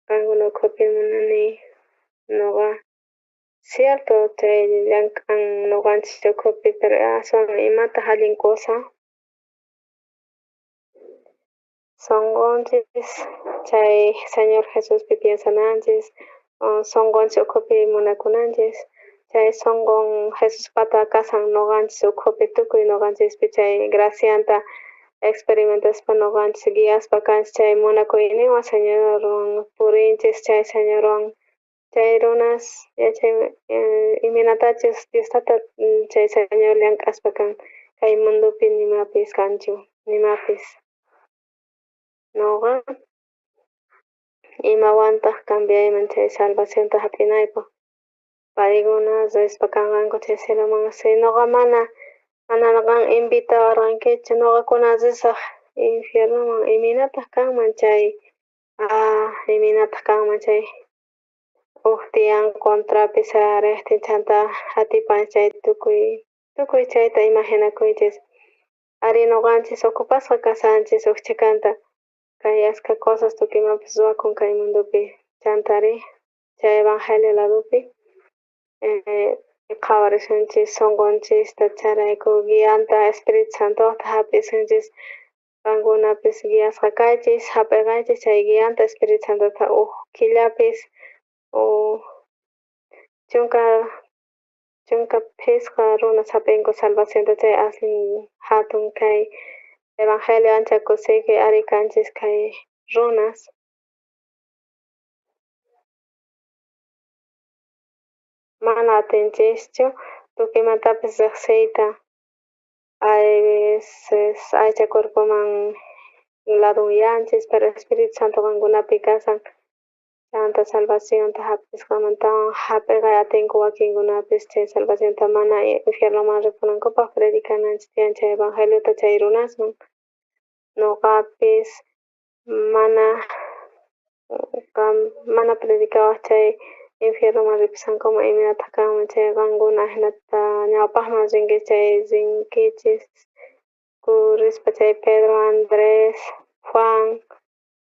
qankuna ukhupi munani nuqa cierto chay llank'an nuqanchis ukhupi pero aswan imataq allin cosa. Sonqonchis chay Señor Jesuspi piensananchis, sonqonchis ukhupi munakunanchis, chay sonqon Jesuspata kasan noqanchis ukhupi tukuy noqanchispi chay gracianta experimentaspa noqanchis guiaspa kanchis chay munakuyninwan Señorwan purinchis chay Señorwan chay runas yachay imaynatachus Dios tata chay Señor llank'aspa kan kay mundopi nimapis kanchu nimapis. Noqa imawantaq cambiayman chay salvacionta hap'inaypaq paykuna rispa kanqanku chay cieloman si noqa mana qan invitawarqankichu noqakuna risaq infiernoman imaynataq kanman chay imaynataq kanman chay uj tiyan contrapi sayariqtin chanta atipan chay tukuy chayta imaginakuychis ari noqanchis ocupasqa kasanchis uj chhikanta kay askha cosas tukuy imapis ruwakun kay mundopi chantari chay evangelio ladopi qhawarisunchis sonqonchista chayrayku guianta Espíritu Santoqta hap'isunchis qankunapis guiasqa kaychis hap'iqaychis chay guianta Espíritu Santota uj killapis 15 runas hap'inku salvacionta chay asnin hatun kay evangelio ancha kusiykuy ari kanchis kay runas. Mana atinchischu tukuymantapis riqsiyta a veces aycha cuerpoman ladunyanchis pero Espíritu Santo qankunapi kasan chanta salvacionta hap'isqamantawan hap'iqay atinku wakinkunapis chay salvacionta mana infiernoman ripunankupaq predicananchis tiyan chay evangeliota chay runasman noqapis mana predicawaq chay infiernoman ripusankuman imaynataq kanman chay qankuna ajinata ñawpaqman rinkichis chay rinkichis kurispa chay Pedro, Andrés, Juan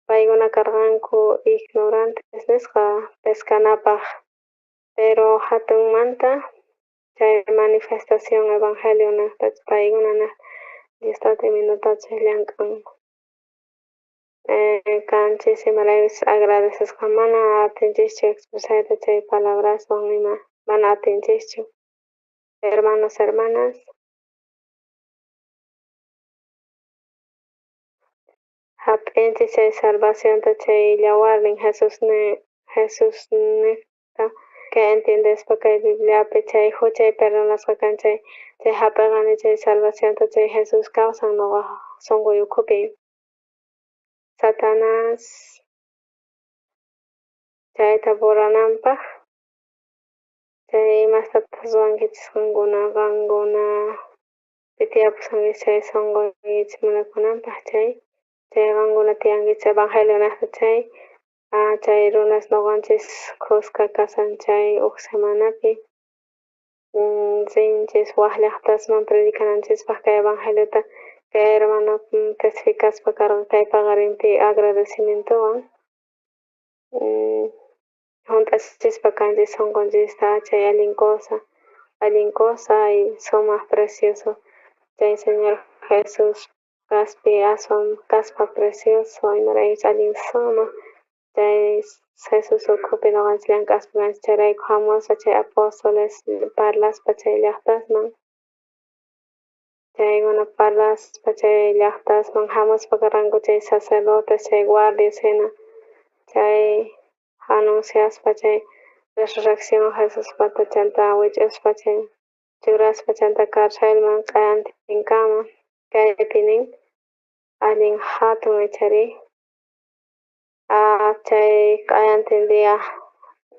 paykuna karqanku ignorantes nisqa pescanapaq pero hatunmanta chay manifestación evangelio naqta paykuna Dios tata imaynatachus llank'an kanchis imaraykus agradecesqa mana atinchischu expresayta chay palabraswan ima mana atinchischu hermanos hermanas hap'inchis chay salvacionta chay yawarnin Jesusniqta kay entiendespa kay Bibliapi chay huchay perdonasqa kan chay hap'iqani chay salvacionta chay Jesús kawsan noqa sonqoy ukhupi. Satanás chayta borrananpaq chay imastataq ruwankichis qankuna tiyapusqankichis chay sonqoykichis munakunanpaq chay qankuna tiyankichis evangelio naqta chay chay runas noqanchis khuska kasan chay uj semanapi rinchis waj llaqtasman predicananchispaq kay evangeliota kay hermano testificaspa karqa kay paqarinpi agradecimientowan junt'achispa kanchis sonqonchista chay allin cosa y sumaq precioso chay Señor Jesús kaspi aswan kaspa precioso imaraykus allin sumaq chay Jesús ukhupi noqanchis llank'aspa kanchis chayrayku hamuspa chay apóstoles parlaspa chay llaqtasman chaykuna parlaspa chay llaqtasman hamuspa karqanku chay sacerdotes chay guardias hina chay anunciaspa chay resurrección Jesuspata chanta wich'uspa chay churaspa chanta carcelman q'ayantinkama kaypi nin allin hatun ichari chay q'ayantin día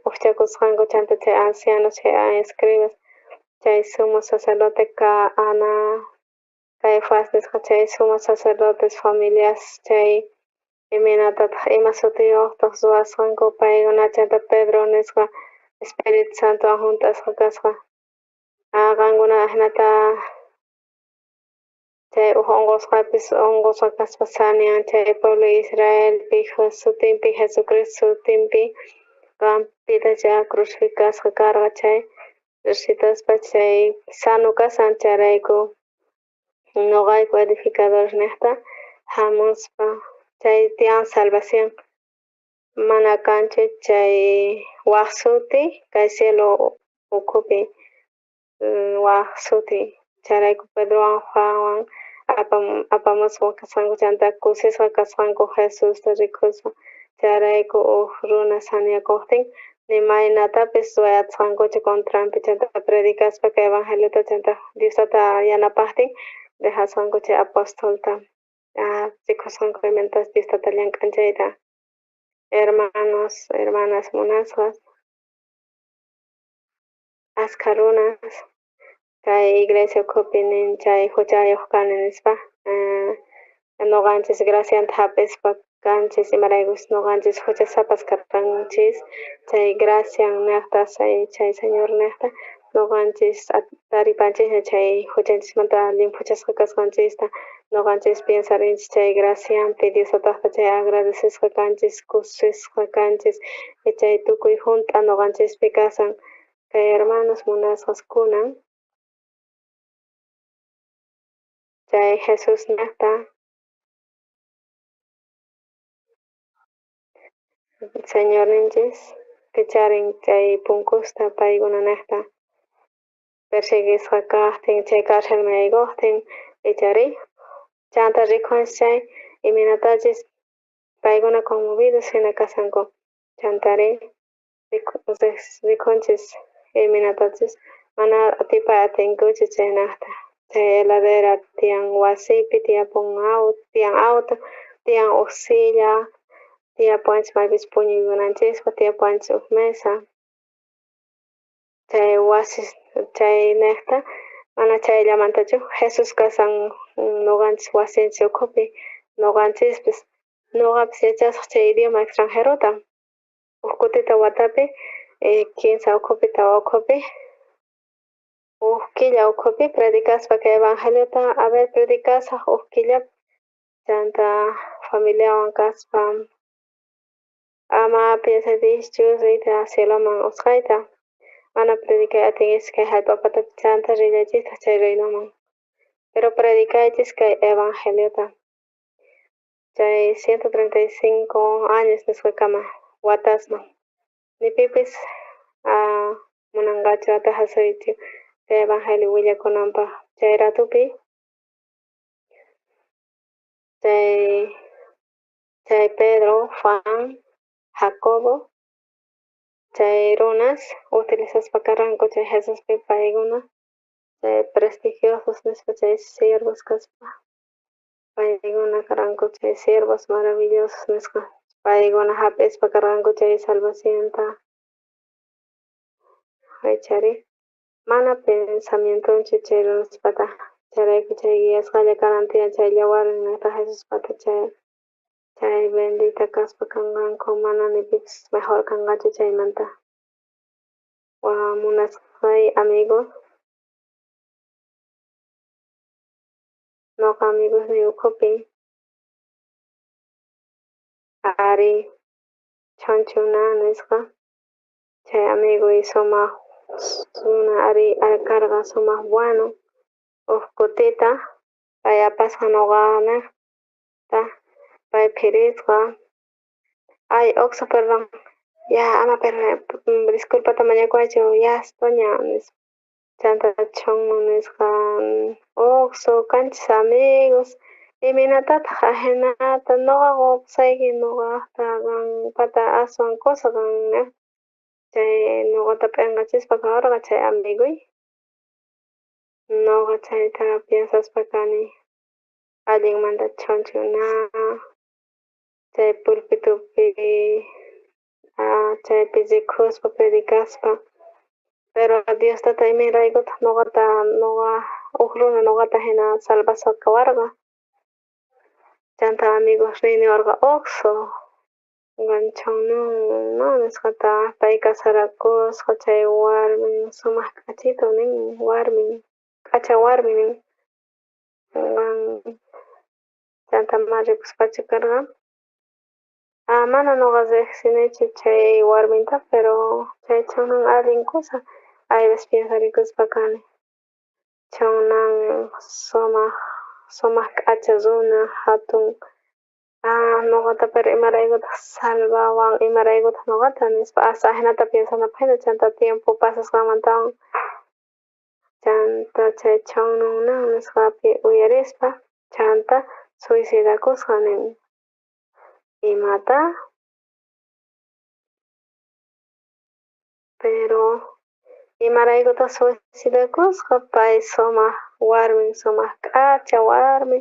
ujchakusqanku chanta chay ancianos chay escribas chay sumo sacerdote Ana Caifás nisqa chay sumo sacerdotes familias chay imaynatataq ima sutiyuqtaq ruwasqanku paykuna chanta Pedro nisqa Espíritu Santowan junt'asqa kasqa qankuna ajinata chay uj unqusqapis unqusqa kaspa saniyan chay pueblo Israelpi sutinpi Jesucristo sutinpi qanpita chay crucificasqa karqa chay resucitaspa chay sano kasan chayrayku noqayku edificadores niqta hamuspa Chay tiyan salvación. Mana kanchu chay waj suti kay cielo ukhupi waj suti. Chayrayku Pedrowan Juanwan apamusqa kasqanku chanta kusisqa kasqanku Jesusta rikuspa. Chayrayku uj runa saniyakojtin ni maynatapis ruwayasqankuchu contranpi chanta predicaspa kay evangeliota chanta Dios tata yanapajtin dejasqanku chay apostolta rikusqanku imaynatachus Dios tata llank'an chayta. Hermanos, hermanas munasqas, askha runas kay iglesia ukhupi nin chay juchayoj kani nispa. Noqanchis gracianta jap'ispa kanchis imaraykuchus noqanchis juchasapas karqanchis chay gracian nejta chay Señor nejta noqanchis taripanchisña chay juchanchismanta llimphuchasqa kasqanchista. Noqanchis piensarinchis chay gracianpi Dios tatajta chay agradecesqa kanchis, kusisqa kanchis, chay tukuy junt'a noqanchispi kasan. Kay hermanos munasqas kunan chay Jesús nejta Señorninchis kicharin chay punkusta paykuna nejta persiguisqa kajtin chay carcelman yaykojtin ichari chanta rikhunchis chay imaynatachis paykuna conmovidos jina kasanku chantari rikhunchis imaynatachis mana atipay atinkuchu chaynajta chay heladera tiyan wasipi tiyapun auto tiyan auto tiyan uj silla tiyapuwanchis maypis puñuykunanchispaj tiyapuwanchis uj mesa chay wasis chaynejta mana chayllamantachu Jesús kasan noqanchis wasinchis ukhupi noqanchispis noqapis yachasaj chay idioma extranjerota uj kutita watapi kinsa ukhupi tawa ukhupi uj killa ukhupi predicaspa kay evangeliota a ver predicasaj uj killapi chanta familiawan kaspa ama piensaychischu riyta cieloman usqhayta mana predicay atinkichis kay jallp'a patapi chanta rillaychistaj chay reinoman pero predicaychis kay evangeliota chay 135 años nisqakama watasman ni pipis munanqachu atajasuychu kay evangelio willakunanpaj chay ratupi chay Pedro, Juan, Jacobo chay runas utilizaspa karqanku chay Jesuspi paykuna chay prestigiosos nispa chay siervos kaspa paykuna karqanku chay siervos maravillosos nisqa paykuna jap'ispa karqanku chay salvacionta ichari mana pensamientonchu chay runaspata chayrayku chay guiasqalla kanan tiyan chay yawarninta Jesuspata chay bendita kaspa kanqanku mana ni pipis mejor kanqachu chaymanta. Munasqay amigos noqa amigosniy ukhupi ari chhanchuna nisqa chay amigoy sumaj runa ari karqa sumaj bueno uj kutita pay apasqa noqanejta pay phirisqa ay oxo perdón ya ama disculpata mañakuwaychu ya estoña nispa chanta chonman nisqa oxo kanchis amigos imaynatataj ajinata noqa qopusayki noqajta qanpata aswan kusa qan nej chay noqata p'enqachispa kawarqa chay amigoy noqa chayta piensaspa kani allinmanta chonchuna chay pulpitupi chaypi rikhuspa predicaspa pero Dios tata imaynaraykutaj noqata noqa uj runa noqata jina salvasqa kawarqa chanta amigosniy niwarqa oxo qan no nisqata pay casarakusqa chay warmin sumaj k'achitu nin warmin k'acha warmi nin qan chanta mana rikuspachu karqa mana noqa rejsinichu chay warminta pero chay chonnan allin kusa ayveces piensarikuspa kani chonnan sumaj k'acha runa jatun. Ah, noqata pero imaraykutaj salvawan, imaraykutaj noqata nispa, as ajinata piensanapaj jina chanta tiempo pasasqanmantawan chanta chay chonnunnan nisqapi uyarispa chanta suicidakusqa nin. Imata? Pero imaraykutaq suicidakusqa pay sumaq warmin sumaq k'acha warmi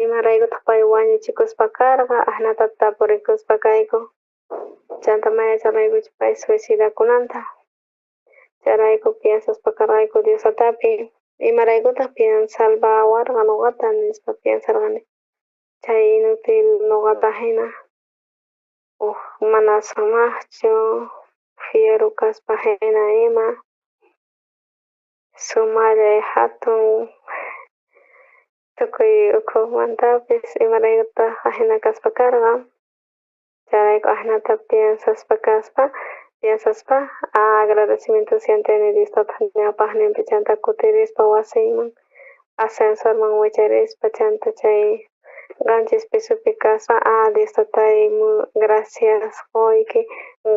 imaraykutaq pay wañuchikuspa karqa ajinata tapurikuspa kayku chanta mana yacharqaykuchu pay suicidakunanta chayrayku piensaspa karqayku Diosatapi imaraykutaq salvawarqa noqata nispa piensarqani chay inútil noqata jina uj mana sumaqchu fiero kaspa jina ima sumallay jatun tukuy ukhumantapis imaraykutaq ajina kaspa karqa chayrayku ajinata piensaspa kaspa piensaspa agradecimiento sienteni Diostataq ñawpaqninpi chanta kutirispa wasiyman ascensorman wicharispa chanta chay qanchis pisopi kaspa Dios tatay gracias qoyki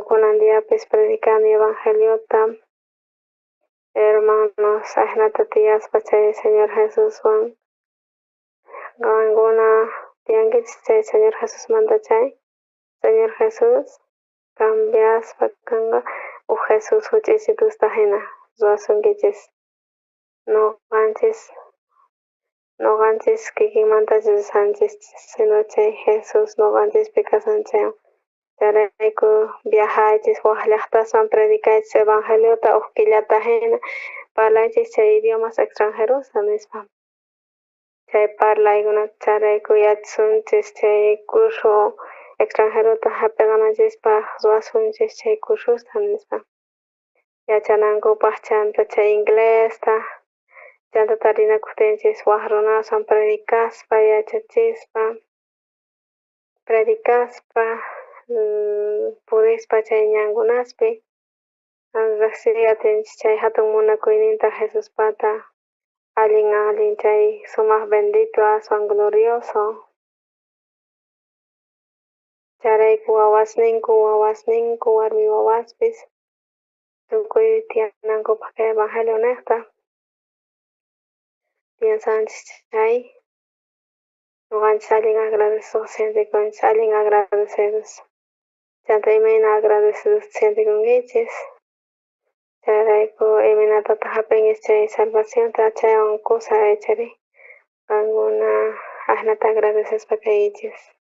kunan diapis predicani evangeliota hermanos ajinata tiyaspa chay Señor Jesuswan qankuna tiyankichis chay Señor Jesusmanta chay Señor Jesús cambiaspa kanqa uj Jesús juch'iysitusta jina ruwasunkichis noqanchis kikinmantachu rishanchis sino chay Jesús noqanchispi kasan chaywan chayrayku viajaychis waj llajtasman predicaychis evangeliota uj killata jina parlaychis chay idiomas extranjerosta nispa chay parlaykunata chayrayku yachasunchis chay curso extranjerota jap'iqananchispaj ruwasunchis chay cursosta nispa yachanankupaj chanta chay inglesta chanta tarinakuqtinchis waj runaswan predicaspa yachachispa predicaspa purispa chay ñankunaspi riqsiy atinchis chay jatun munakuyninta Jesuspata allin allin chay sumaq bendito aswan glorioso chayrayku wawasninku warmi wawaspis tukuy tiyanankupaj kay evangelio nejta piensanchis chay noqanchis allin agradecidos sientekunchis allin agradecidos chanta imayna agradecidos sientekunkichis chayrayku imaynatataq jap'inkichis chay salvacionta chaywan kusa ichari qankuna ajinata agradecespa kaykichis.